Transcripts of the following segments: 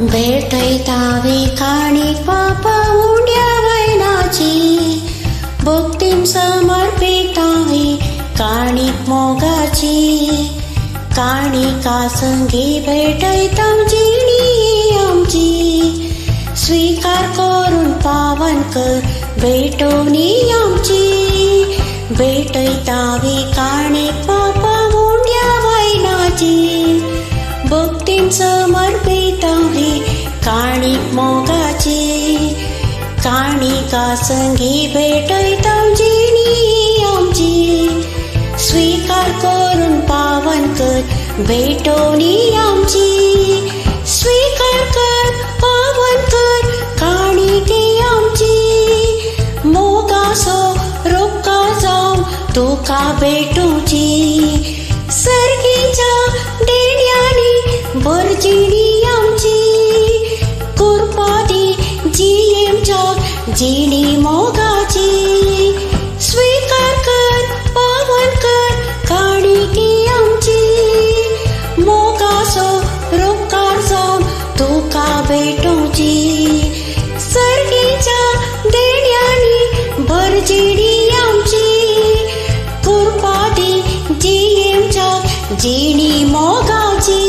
भेटयतावी काणीक बापा उंड्या वयनाची, भक्तीन समर्पितावी काणीक मोगाची. काणिका संगी भेटयता जिणी आमची, स्वीकार करून पावन कर भेटोवणी आमची. भेटयतावी काणीक बापा उंड्या वयनाची, भक्तीन समर्पितावी काणीक मोगाची. काणिका संगी भेटयता जिणी आमची, स्वीकार करून पावन कर भेटोवणी आमची. स्वीकार कर पावन कर काणिके आमची, मोगासो रुपकार जावन तुका भेटोवची. सर्गीच्या देण्यांनी भरजिणी आमची, कृपा दी जियेमच्या जिणी मोगाची. स्वीकार कर पावन कर काणिके आमची, मोगासो रुपकार जावन तुका भेटोवची. सर्गीच्या देण्यांनी भरजिणी आमची, कृपा दी जियेमच्या जिणी मोगाची.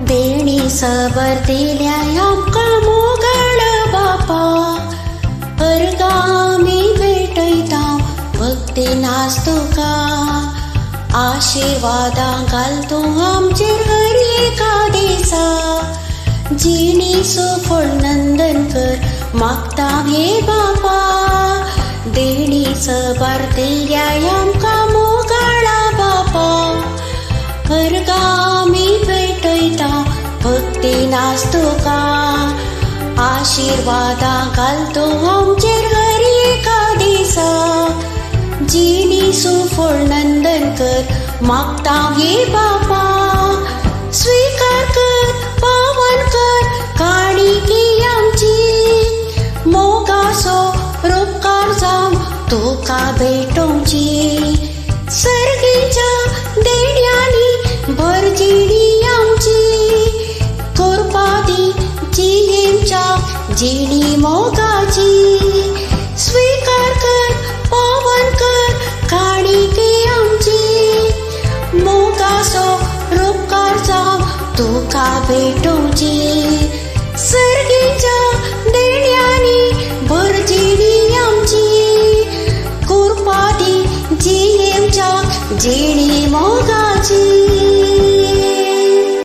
देणी सबर दिल्या आमकां मोगाळ बापा, अर्गां आमी भेटयता भक्ती नास तुका. आशिर्वादां घाल तूं आमचेर हर एका दिसा, जिणी सुफळ नंदन कर मागता हे बापा. देणी सबर दिल्या आमकां मोगाळ बापा, अर्गां आमी भेटयता भक्ती नास तुका. आशिर्वादां घाल तूं आमचेर हर एका दिसा, जिणी सुफळ नंदन कर मागता हे बापा. स्वीकार कर पावन कर काणिके आमची, मोगासो रुपकार जावन तुका भेटोवची. सर्गीच्या देण्यांनी भरजिणी आमची, कृपा दी जियेमच्या जिणी मोगाची. स्वीकार कर पावन कर काणिके आमची, मोगासो रुपकार जावन तुका भेटोवची. सर्गीच्या देण्यांनी भरजिणी आमची, कृपा दी जियेमच्या जिणी मोगाची.